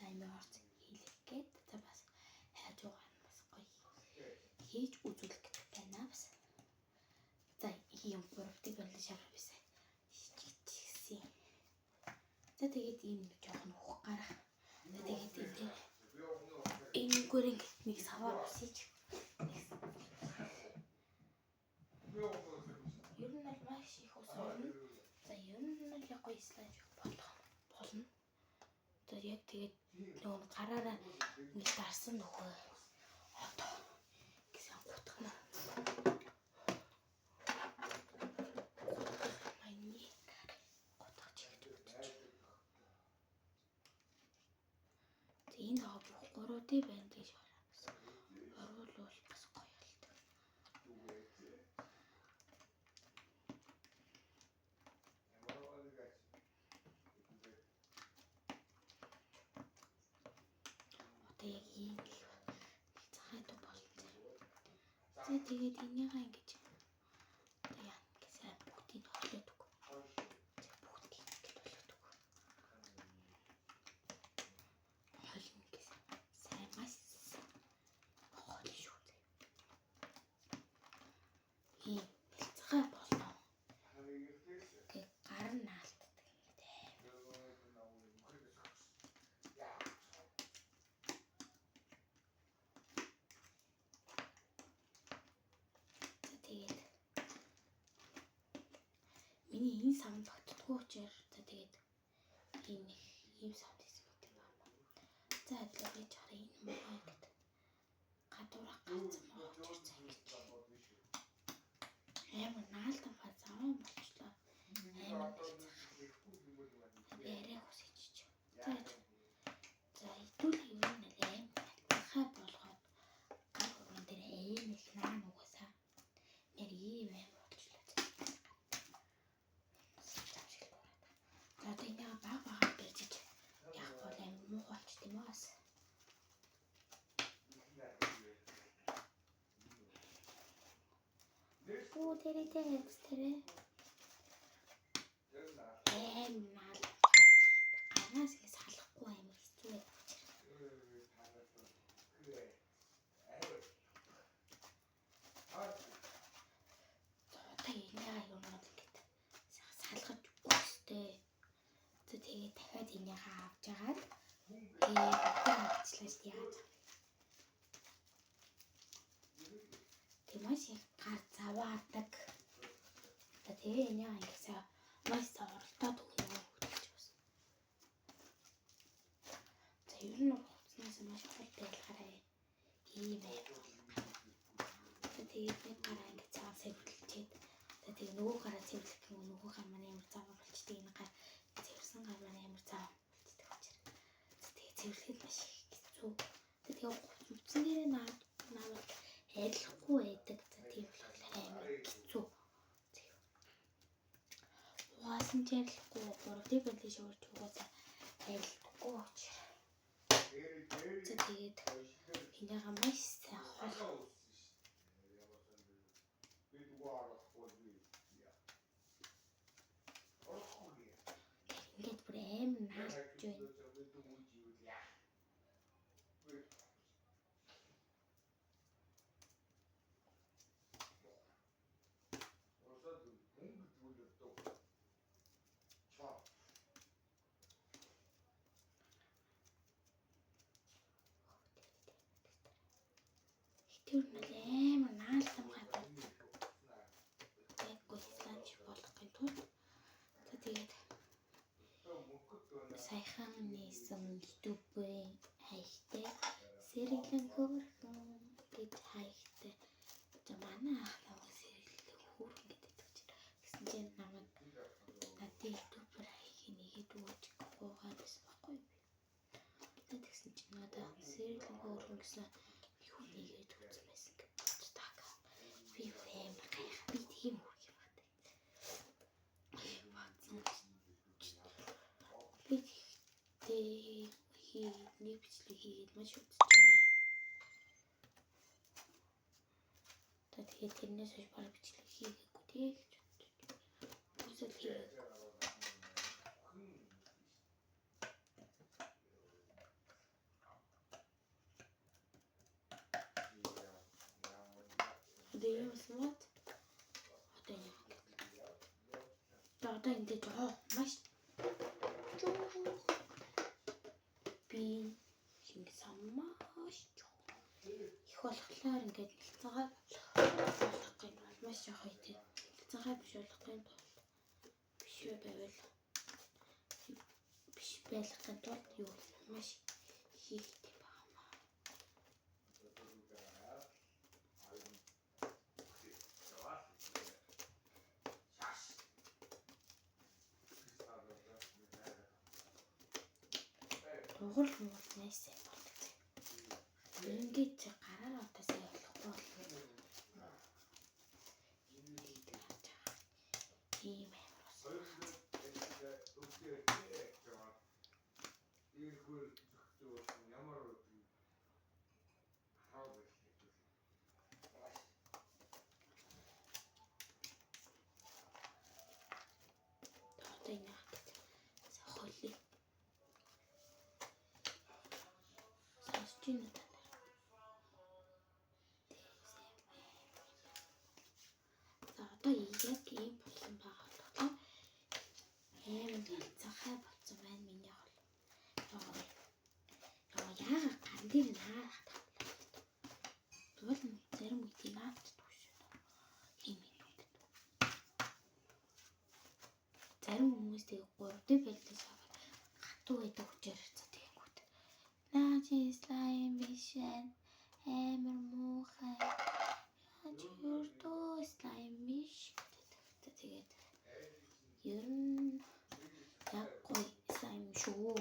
слаймын орц хийлгэх гээд за бас хайж байгаа нь бас гоё хийж үзүүлэх гэж байна бас. За ийм 3D байрлал шавар бисаа хийчихсэн. За тэгээд ийм нэг жоохон ух гарах. За тэгээд энэ дээр энэгээр ингээд нэг саваар усаж. Ер нь бол маш их ус орно. За ер нь бол яг гоё слайм шиг болох болно. За яг тэгээд нөгөө гараараа ингээд дарсан нөгөө одоо гэсэн гутгана. Маяны гутгах чигт бодчих. За энэ байгаа бүх 3D байна гэж бас оруулвал бас гоё болдог. Одоо яг ийм л цагаат болно. За тэгээд энийгээ ингэж одоо яа гэсэн бүгдийг холиод үг. За бүгдийг ингэж холиод үг. Холно гэсэн. Сайн маш холно шүү дээ. Ийм бэлцгаа болно. Тэг гар нь наалтдаг ингээд аим. За тэгээд миний энэ савнд багтдаггүй учраас за тэгээд ийм нэг ийм савнд хийсэн байдаг юм байна. За адилхан хийж хараа энэ муу ингээд гадуурх гарцсан муу учраас за ингэж амар наалтан заван болчлоо. Амар нэлцэх. Би арай хүсэж. За за хэдүүл ер нь аим налтхаа болгоод гар хурган дээр аим их наан угаасаа нэр ийм аим болчлоо. За одоо энийг баг багаар бэржиж явах бол аим муу болч тийм үү бас. Бүү тэрэ тэрэ тэрэ аим наал гарнаас ингэ салахгүй амар хэцүү байдаг учраас. За одоо энийгээ юм бол ингэж салгаж өгөх ёстой. За тэгээд дахиад энийгээ авч агаад тэгээд бүгдээ авчлаа шүү яаж. Тэг маш их гар заваадаг. За тэгээ энийгээ ингэсээ маш оролдоод өгнө хөдөлж бас. За ер нь хувцснаас маш хол байлгаарай. Ийм аим бол. За тэгээд нэг гараа ингэ цаан цэвэрлчээд за тэгээ нөгөө гараа цэвэрлэх юм нөгөө гар маань амар заваа болчдөг. Энэ гар цэвэрсэн гар маань амар заваа болчдөг учраас. За тэгээ цэвэрлэхэд маш их хэцүү. За тэгээ хувцсан дээрээ наавал арилахгүй байдаг. За тийм болохоор амар хэцүү. Угаасан ч арилахгүй 3D байдлыг шуурч угаасаа арилдаггүй учраас. За тэгээд энийгээ маш сайн хол ингээд бүр амар наалж байна. Тэр нь бол амар наалтамгай байдаг. Яг гоо слайм шиг болохын тулд за тэгээд саяхан нээсэн YouTube-ийн хаягтай сэргэлэн хөөрхөн гэж хаягтай. За манай ах намайг сэргэлэн хөөрхөн гэдэг учраас гэсэн чинь намайг надын YouTuber хаягийг нэгээд өгөөч гоогаад байсан байхгүй юу? За тэгсэн чинь надад сэргэлэн хөөрхөн гэсэн юу нэгээд үзсэн байсан гэж боддог. Би амар гайх. Би тийм хөрх юм байна. Бодсон. Би тэгтээ нэг бичлэг хийгээд маш үзэж байгаа. За тэгээд тэрнээс хойш бараг бичлэг хийгээгүй тий гэж бодож. Үсэл хийгээгүй. болсон бод. Одоо энэ ингээд. Одоо ингээд жоо маш жоо би ингэ маш жоо их болохоор ингээд нэлцэнхай болохгүй бол маш жоох идэв. Нэлцэнхай биш болохын тулд биш байвал биш байлгахын тулд юу маш хийхтэй байгаа юм аа. Дугуул муул маш сайн болдог. Ингээд гараар одоо сайн болохгүй бол ингээд харж байгаа. Ийм амар болсон. Одоо энэ ингээд холий. Сонсч байна уу та нар? За одоо яг ийм болсон байгаа болохоор амар нялцахай болсон байна миний хол. Яа яагаад ган дээр наах тавлаа. Тэгвэл зарим үед нааддаг шүү. Ийм юм гэдэг. Зарим хүмүүс тэгээ 3D байдлаас хатуу байдаг учраас за тэгэнгүүт. Наа чи слайм биш амар муухай. Яа чи ердөө слайм биш гэдэг. За тэгээд ер нь яг гоё слайм шүү.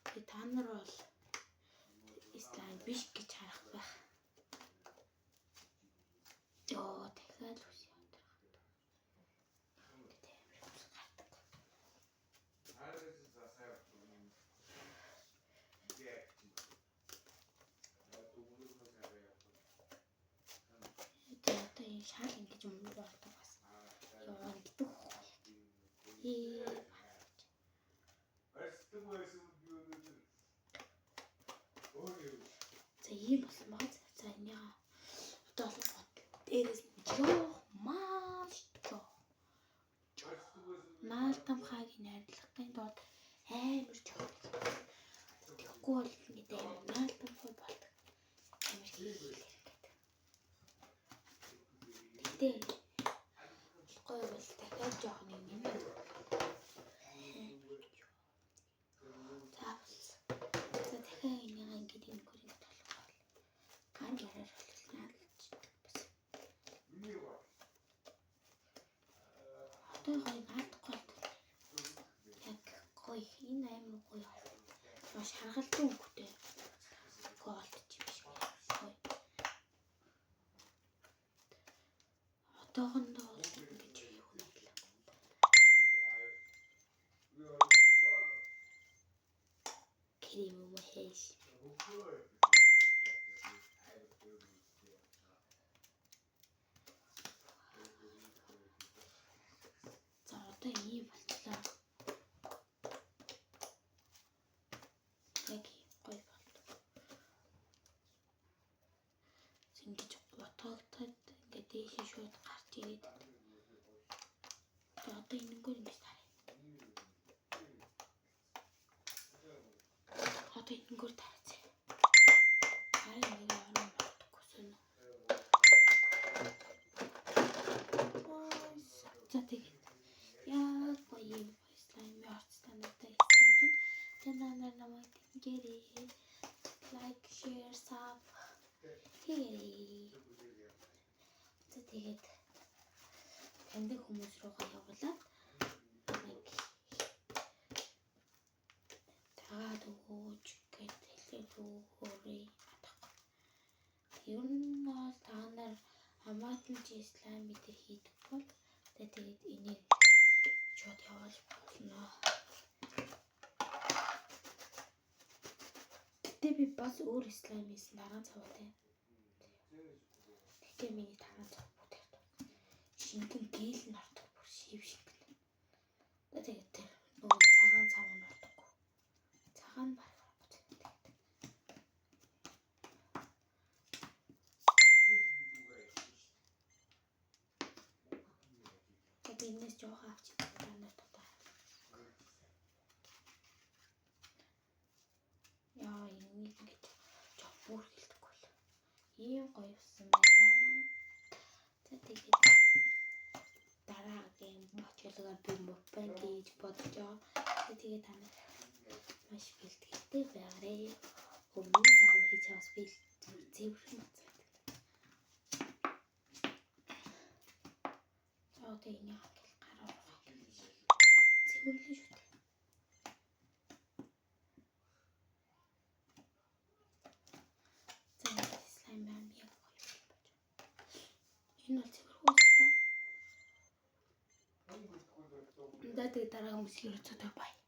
Тэгээ та нар бол слайм биш гэж харах байх. Йоо дахиад үс яадаг. Ингээд амар ус гардаг. Тэгээ одоо энэ шал ингэж муу болдог бас. Яа гэдэг хөө. За ийм болсон байгаа. За энийг одоо болон дээрээс нь жоох маш жоох наалтамхайг найрлахын тулд амар жоох. Тэгэхгүй бол ингээд амар наалтамхай болдог. Амар хийлэр ингээд. Гэтэ болохгүй бол дахиад жоох нэг юм. За болсон. За дахиад энийг ингээд юм хөр ингээд болохгүй бол гар мараар бол наалчдаг бас. Одоо гоё наадахгүй бол яг гоё энэ амар гоё. Маш харгалтын өнгөтэй голд юм шиг гоё. Одоохондоо бол ингэж юу нэглээ. Крем юм уу хайш. За одоо ийм болтлоо. Яг ийм гоё болдог. Ингэж утгагдаад ингээд дээшээ шууд гарч ирээд. За одоо энэнгээр ингэж тарая. Одоо энэнгээр тарай. Харин нэг орон болдоггүй сонь. За тэгээд яг гоё юм гоё слайм орцтой надад хийсэн юм чинь. Та нар намайг дэмжээрэй. Like, share, sub хийгээрэй. За тэгээд таньдаг хүмүүс руугаа явуулаад намайг дагаад өгөөч гэд хэлээд өгөөрэй. Ер нь бол та нар хамаатан чи слайм дээр хийдэг бол тэгээд энийг шууд явуулж болно. Гэтэ би бас өөр слайм хийсэн дараа цавтай. Гэтэ миний дараа цав бүгд шингэн гел нь ордог бүр шив шиг. Тэгээд тэр нөгөө цагаан цав нь ордоггүй. Цагаан бараг орохгүй. Тэгээд Ийм гоё болсон байлаа. За, тэгээд дараагийн бочоолгоор би mukbang хийж бодож байгаа. Тэгээд та нар маш бэлтгэлтэй байгаарэ. Өмнө загвар хийж аваас би зэвэрхэн бодсон байдаг. За, одоо энийг ингээл гар ургаа цэвэрлэн шүү дээ. За, slime байна, яг гоё болж. Энэ бол цэвэрхэн л та. За, тэгээд дараагийн бичлэгээр үздэг, bye.